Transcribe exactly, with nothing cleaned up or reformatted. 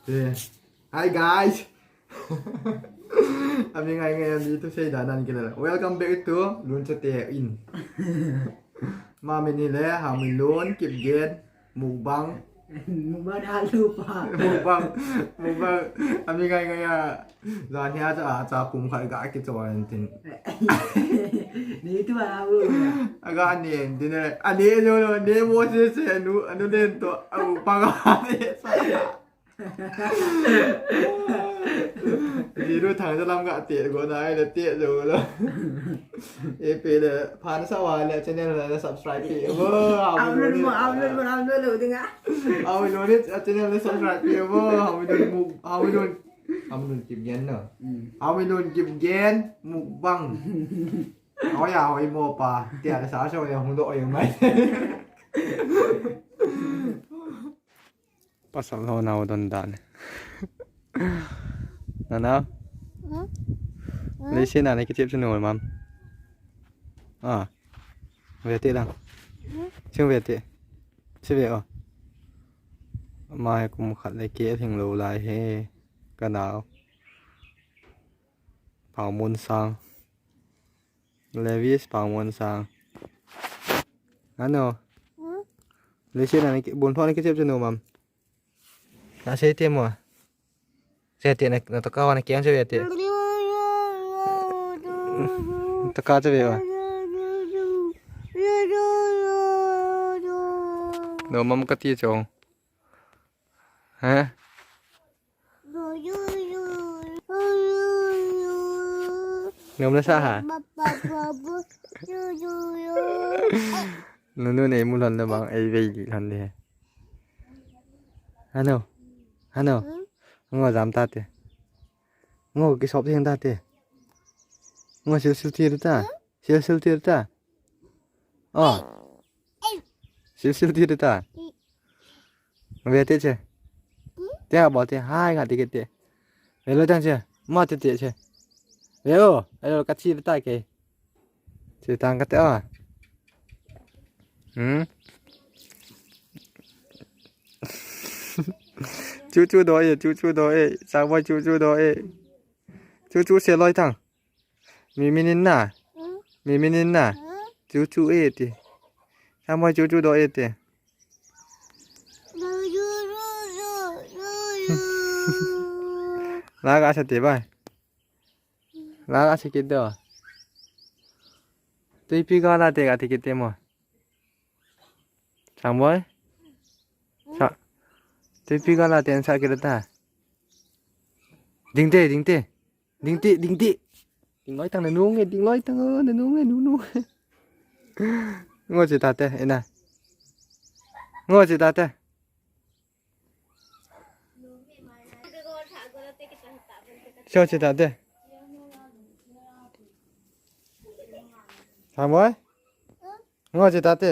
Eh, hi guys. Ami ngai ngai ami tu sei da nan kila. Welcome back to Lunchate in. Mamin hile Haominlun Kipgen mukbang. Mukbang da lupa. Mukbang, mukbang. Ami ngai ngai a. Jan hia cha cha pum khat ga kichon tin. Ni tu a u. Aga ni tin ne. Ani jo lo ne mo se se anu anu den to. Au pa ga ne sa. Video thang jalam ga te go na ai le te jo lo. E pe le phan sa wa le channel le subscribe pe wo. Upload mo, upload mo, upload lo dinga. Haominlun ni channel le subscribe pe wo. Haominlun mu, Haominlun. Haominlun Kipgen no. Haominlun Kipgen mukbang. Hoi a hoi mo pa. Tia le sa so ya hung do oi mai. Pasal ho nau don dan. Nana. Leiset a na kichep chu no mam. Ah. Ve te lang. Sing ve te. Si ve o. Mai kum khat le ke thing lo lai he. Ka nau. Pau mun sang. Levis pau mun sang. Ano. Leiset a na ki bun thon kichep chu no mam. Na sei te mo. Sei te na, na toka wa na kiang sei te. Toka che ve wa. No mam ka ti chong. Ha? Nom na sa ha? Nunu nei mu lhon na bang ei vei li lhon de. Hano. Hano. Ngo jam ta te. Ngo ki sop theng ta te. Ngo sil sil ti ta. Sil sil ti ta. Oh. Sil sil ti ta. Ve te che. Te ha bo te hai nga te ke te. Ve lo tang che. Ma te te che. Ve o. Ve lo ka chi ta ke. Che tang ka te a. Hmm. Chu chu do e, chu chu do e. Sa bo chu chu do e. Chu chu se loi tang. Mi minin na. Mi minin na. Chu chu e ti. Sa bo chu chu do e ti. La ga sa te bai. La la sikit do. Tuipi ga la te ga tikit te mo. Sang boy. Sa. Tuipi ga la te an sa kit ta. Ding te, ding te. Ding te, ding te. Ding loi tang na nung e, ding loi tang na nung e, nung nung. Ngo che ta te, ena. Ngo che ta te. Cho che ta te. Sang boy? Ngo che ta te.